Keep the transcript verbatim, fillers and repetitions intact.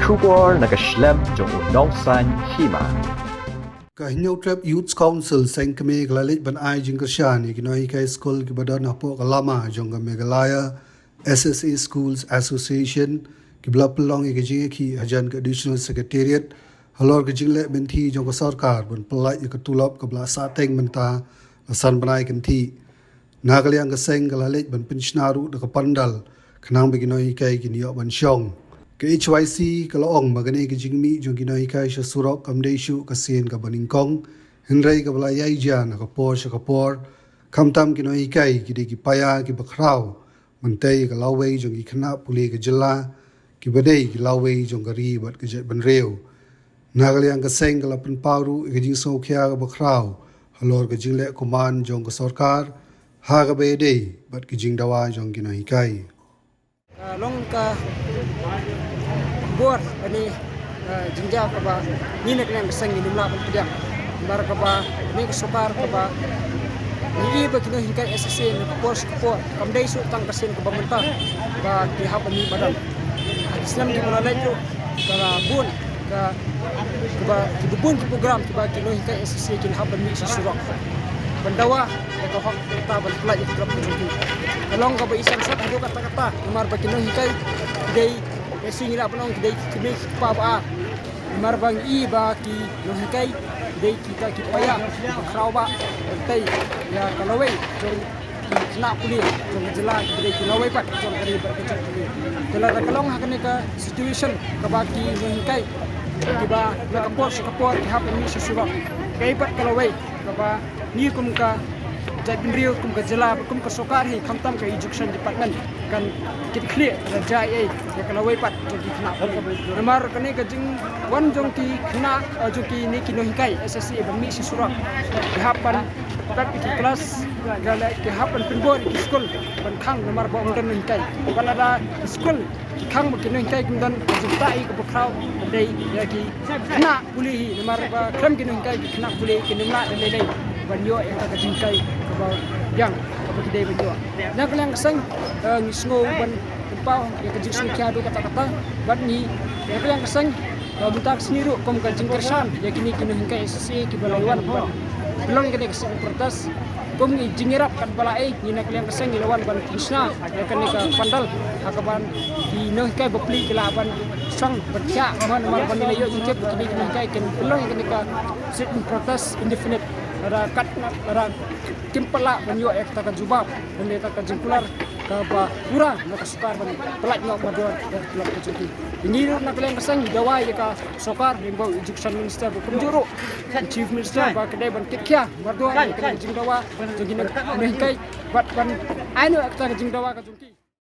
Khubor na ka shlem jong u nongsan hima. Ka Hynñiewtrep Youth Council Seng Kmie ka la leit ban ai jingkyrshan ïa ki nonghikai skul kiba don hapoh ka lama jong ka Meghalaya S S A Schools Association, kiba la pynlong ïa ka jingïakhih hajan ka Additional Secretariat halor ka jingleh mynthi jong ka sorkar ban pyllait ïa ka tulop kaba la sahteng mynta la san bnai kynthih. Na ka liang ka seng ka la leit ban pynshna ruh da ka pandal khnang ba ki nonghikai kin ïoh ban shong. Ka H Y C ka la ong ba kane ka jingmih jong ki nonghikai sha surok kam dei shuh ka sien kaba nyngkong, hynrei kaba la ïai jia na ka por sha ka por, khamtam ki nonghikai ki dei ki paia kiba khraw ban tei ka lawei jong ki khynnah pule ka jylla, kiba dei ki lawei jong ka ri bad ka jaitbynriew. Na ka liang ka seng ka la pynpaw ruh ïa ka jingsngewkhia kaba khraw halor ka jingleh kuman jong ka sorkar ha kaba ïadei bad ka jingdawa jong ki nonghikai. Ka long ka bor kane, eh, jingjia kaba ngi na ka liang ka seng ngim lah ban pdiang. Namar kaba kane ka sorkar kaba ngi i ba ki nonghikai S S A na ka por sha ka por kam dei shuh tang ka sien kaba mynta ba ki hap ban mih madan. Ki snem kiba la leit ruh ka la bun ka, kiba, kiba bun ki program kiba ki nonghikai S S A kin hap ban mih sha surok ban dawa ïa ka hok kata ban pyllait ïa ka tulop ka jong ki. Ka long kaba i sangsot haduh katta katta namar ba ki nonghikai ki dei, eh, shisha ngi lah ban ong ki dei ki kmie ki kpa ba ar. Namar ba ngi i ba ki nonghikai ki dei kita ki paia kiba khraw ba ban tei ïa ka lawei jong ki khynnah pule jong ka jylla, kiba dei ki lawei pat jong ka ri bad ka jaitbynriew. Te lada ka long ha kane ka situation kaba ki nonghikai kiba na ka por sha ka por ki hap ban mih sha surok, kaei pat ka lawei kaba ngi kum ka jaitbynriew, kum ka jylla, kum ka sorkar hi, khamtam ka Education Department kan kitkhlieh da jia ei ïa ka lawei pat jong ki khynnah pule. Namar kane ka jingwan jong ki khynnah, eh, jong kine ki nonghikai S S A ban mih sha surok, ki hap ban pep ïa ki klas, ki hap ban pynbor ïa ki skul ban khang namar ba ym don nonghikai. Ba lada ki skul ki khang ba ki nonghikai kim don, ka jingtah ïa kaba khraw ka dei ïa ki khynnah pule hi, namar ba khlem ki nonghikai ki khynnah pule kin ym lah da lei lei ban ïoh ïa kata ka jinghikai kaba biang kaba ki dei ban ïoh. Na ka liang ka seng, eh, ngi sngew ban pynpaw ïa ka jingsngewkhia haduh katta katta bad ngi, na ka liang ka seng, eh, mynta ka sngi ruh kum ka jingkyrshan ïa kine ki nonghikai S S A kiba la wan ban pynlong ïa kane ka sit-in protest. Kum ki jingïarap katba la ei, ngi na ka liang ka seng ngi la wan ban pynshna ïa kane ka pandal ha kaban ki nonghikai bapli ki lah ban shong ban thiah, namar ba ngi la ïoh jingtip ba kine ki nonghikai kin pynlong ïa kane ka sit-in protest indefinite. Lada kat, lada kim pat lah ban ïoh ïa kata ka jubab lane kata ka jingkular kaba pura na ka sorkar ban pyllait noh mardor ïa ka tulop ka jong ki. Ngi ruh na ka liang ka seng ngi dawa ïa ka sorkar, lyngba u Education Minister ba kumjuh ruh u Chief Minister, ba ka dei ban kitkhia mardor ïa ka jingdawa jong ki nonghikai bad ban ai noh ïa kata ka jingdawa ka jong ki.